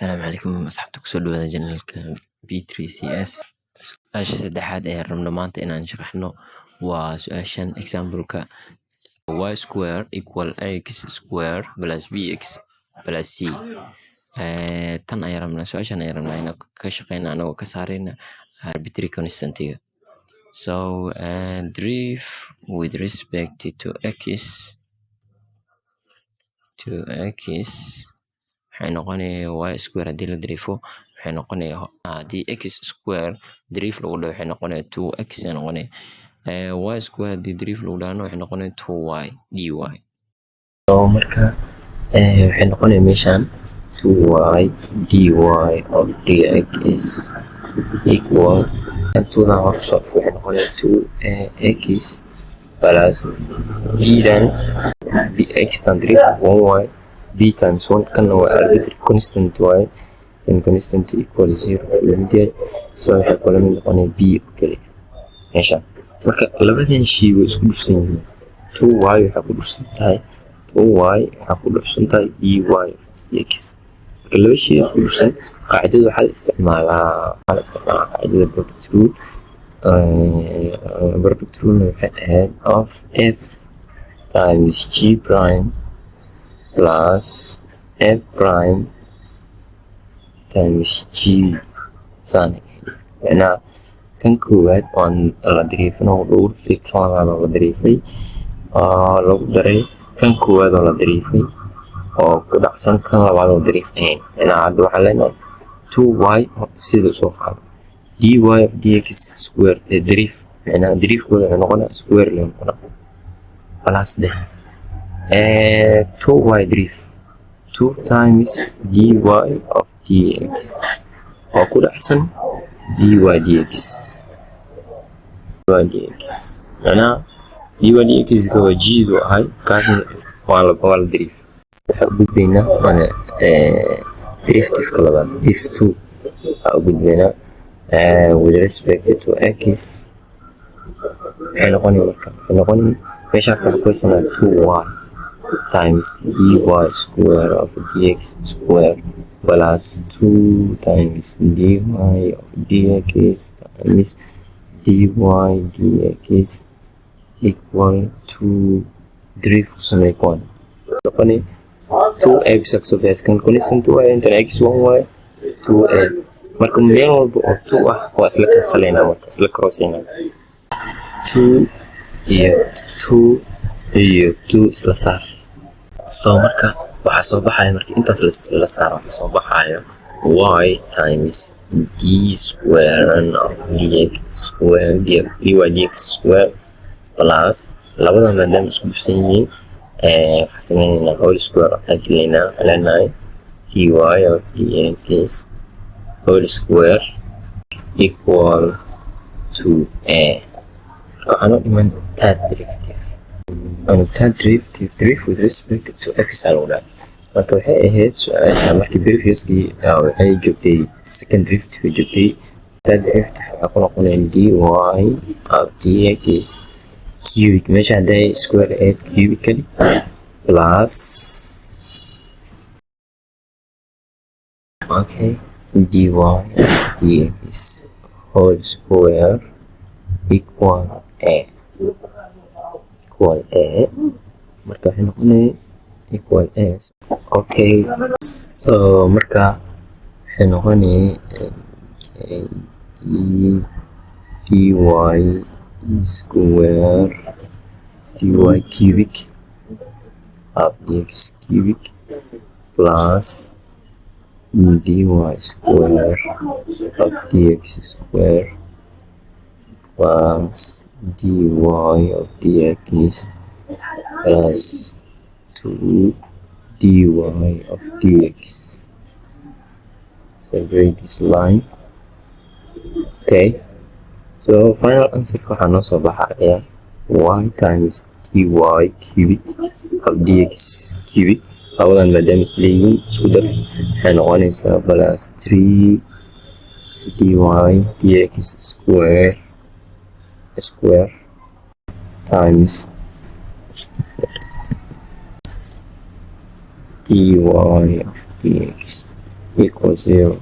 Asalaamu calaykum asxaabta, kusoo dhawaada channelka B3CS. Su-aasha saddexaad ee rabno maanta inaan sharaxno waa su-aashan example-ka y square equal x square plus bx plus c. Tan ayaan rabnaa, su-aashan ayaan rabnaa inaan ka shaqeyno anagoo ka saareyna arbitrary constant-iga. So derive with respect to x waxay noqonaya y square haddii la deriifo waxay noqonaya, haddii x square derive lagu dhaho, waxay noqonaya 2x ay noqonaya. Y square haddii derive lagu dhahana, waxay noqonaya 2y dy. So marka waxay noqonaya meeshan 2y dy of dx equal 2dan hor kusoo dhufo, waxay noqonaya 2x plus b dan x tan derive 1y b times 1. Kanna waa arbitrary constant waaye, then constant equal 0 wuxuu la mid yahay. So waxay kula mid noqonaya b oo keliya meeshan. Marka labadan shay way isku dhufsan yihiin. 2y waxaa ku dhufsan tahay, 2y waxaa ku dhufsan tahay dy dx. Marka laba shay isku dhufsan, qaacidada waxaa la isticmaalaa qaacidada product rule. Product rule waxay ahayd of f times g prime plus f prime times g saan. Macnaha kan koowaad waan la dariifin oo lagu dhuftay kan labaad oo la dariifay oo lagu daray kan koowaad oo la dariifay oo ku dhacsan kan labaad oo dariif ahayn. Macnaha hadda waxaan leenahay 2y sida usoo qaado dy of dx square ee dariif, macnaha dariifkooda wuxuu noqonaa square loo noqonaa, plus dheh 2y derive 2 times dy of dx oo ku dhacsan dy dx, dy dx. Macnaha dy dx ka waa g du ahay, kaasna waa la derive. Waxaa u gudbaynaa waana derivative-ka labaad, div 2 waxaa u gudbaynaa with respect to x. Waxay noqonaya, marka waxay noqonaya meesha waxaa ku haysanaa 2y times dy square of dx square plus 2 times dy of dx times dy dx equal to derive ku samee kuwan, noqonay 2x kasoo bixis kan constant waaye, intan x 1 waaye, 2a. Marka meel walba oo 2 ah waa isla kansalaynaa, marka isla crossaynaa. 2 iyo 2 iyo 2 isla saar. So marka waxaa soo baxaya, marka intaas la saaro, waxaa soo baxayo y times d square of dx square dy dx square plus labada, maadaama isku dhufsan yihiin, waxaa sameynaynaa whole square waxaa gelinaynaa. Waxaa leenahay dy of dx whole square equal to a. Marka waxaa noo dhiman third derivative. And third derivative, derive with respect to x aa lagu dhahay. Marka waxay ahayd su-aasha markii previously waxay joogtay second derivative ay joogtay. Third derivative waxaa ku noqonaya dy of dx cubic, meesha hadday square ahayd cubically, plus, okay, dy dx whole square equal a, equal a. Marka waxay noqonaya equal s. Okay, so marka waxay noqonaya dy square dy cubic of dx cubic plus dy square of dx square plus dy of dx plus 2 dy of dx. Separate this line. Okay, so final answer waxaa noo soo baxaya y times dy cubic of dx cubic. Labadan maadaama is leeyihiin, isku dar, waxay noqonaysaa plus 3 dy dx square square times dy of dx. Equals 0.